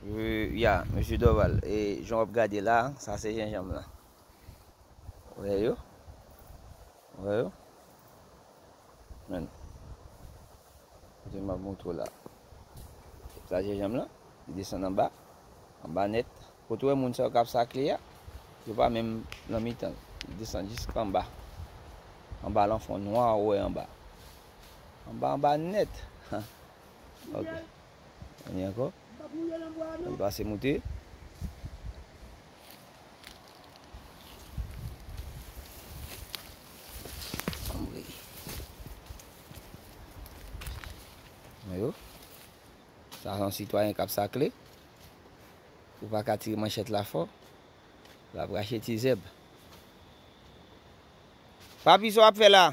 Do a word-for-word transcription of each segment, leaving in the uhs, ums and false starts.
Ya, mesye Dorval, e jan w ap gade la, sa se jenjanm lan. Ou wè yo? Ou wè yo? Men. Kote m ap montre w la. Sa jenjanm lan, li desann anba. Anba nèt. Kote w wè moun sa yo k ap sakle a, yo pa menm nan mitan. Li desann jis anba. Anba lan fon nwa ou wè anba. Anba, anba nèt. Ok. Anni ankò. Ann pase moute. Anmwey. Ayo. Sa se yon sitwayen k ap sakle. Ou pa ka tire manchèt la fò. L ap rache ti zèb. Papi, sa w ap fè la?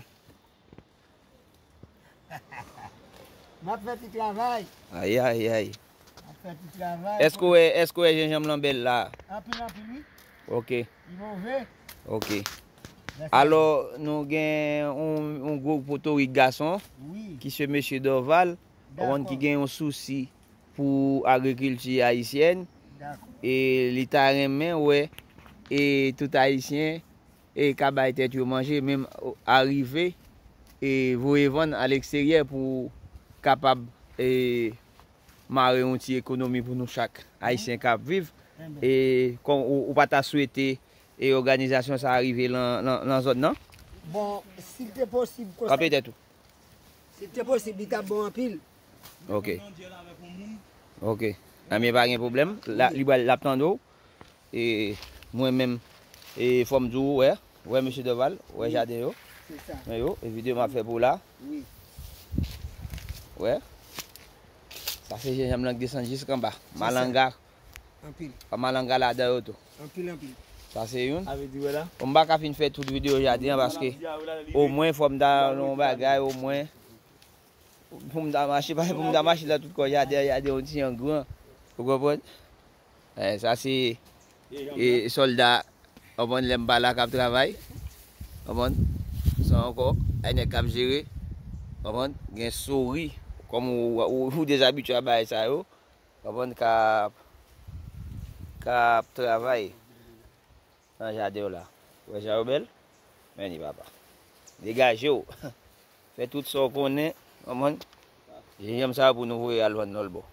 M ap fè ti travay. Ay, ay, ay. M ap fè ti travay. Èske w wè, èske w wè jenjanm lan bèl la? Anpil, anpil, wi. Ok. Li move. Ok. Mèsi. Alò, nou gen yon, yon gwo potorik gason wi, ki se mesye Dorval, ou konprann, ki gen yon sousi pou agrikilti ayisyèn. Dakò. E li ta renmen wè e tout Ayisyen e ka bay tèt yo manje, menm arive e voye vann aleksteryè pou kapab e mare yon ti ekonomi pou nou chak Ayisyen k ap viv. E kon ou, ou pa ta swete e òganizasyon sa a rive lan, lan, lan zòn nan? Bon, si l te posib konsa. Kanpe tèt ou. Si l te posib, li t ap bon anpil. Ok. Ok. Ebyen, pa gen pwoblèm. La, li pral, l ap tande w. E mwen menm, e fò m di w, ou wè, ou wè mesye Dorval, ou wè jaden yo. Se sa. Men yo, e videyo m ap fè pou w la. Wi. Ou wè. Sa se jenjanm lan k desann jis anba. Se sa. Malanga. Anpil. Pa malanga ladan yo tou. Anpil, anpil. Sa se youn. Sa vle di, wè la. Bon, m pa ka fin fè tout videyo jaden an paske omwen fò m ta nan yon bagay, omwen. Pou m ta mache, pa pou m ta mache nan tout kò jaden an, jaden an ti jan gran. Ou konprann? Eh, sa se, e, sòlda, w konprann, lè m pa la k ap travay. W konprann? Sa ankò, ay nèg k ap jere. W konprann? Gen souri. Kòm ou, ou, ou dezabitye a bagay sa yo. W konprann? K ap, k ap travay nan jaden w la. Ou wè jan yo bèl? Men li papa. Degaje w. Fè tout sa w konnen, w konprann? Jenjanm sa yo pou nou voye al vann lòt bò.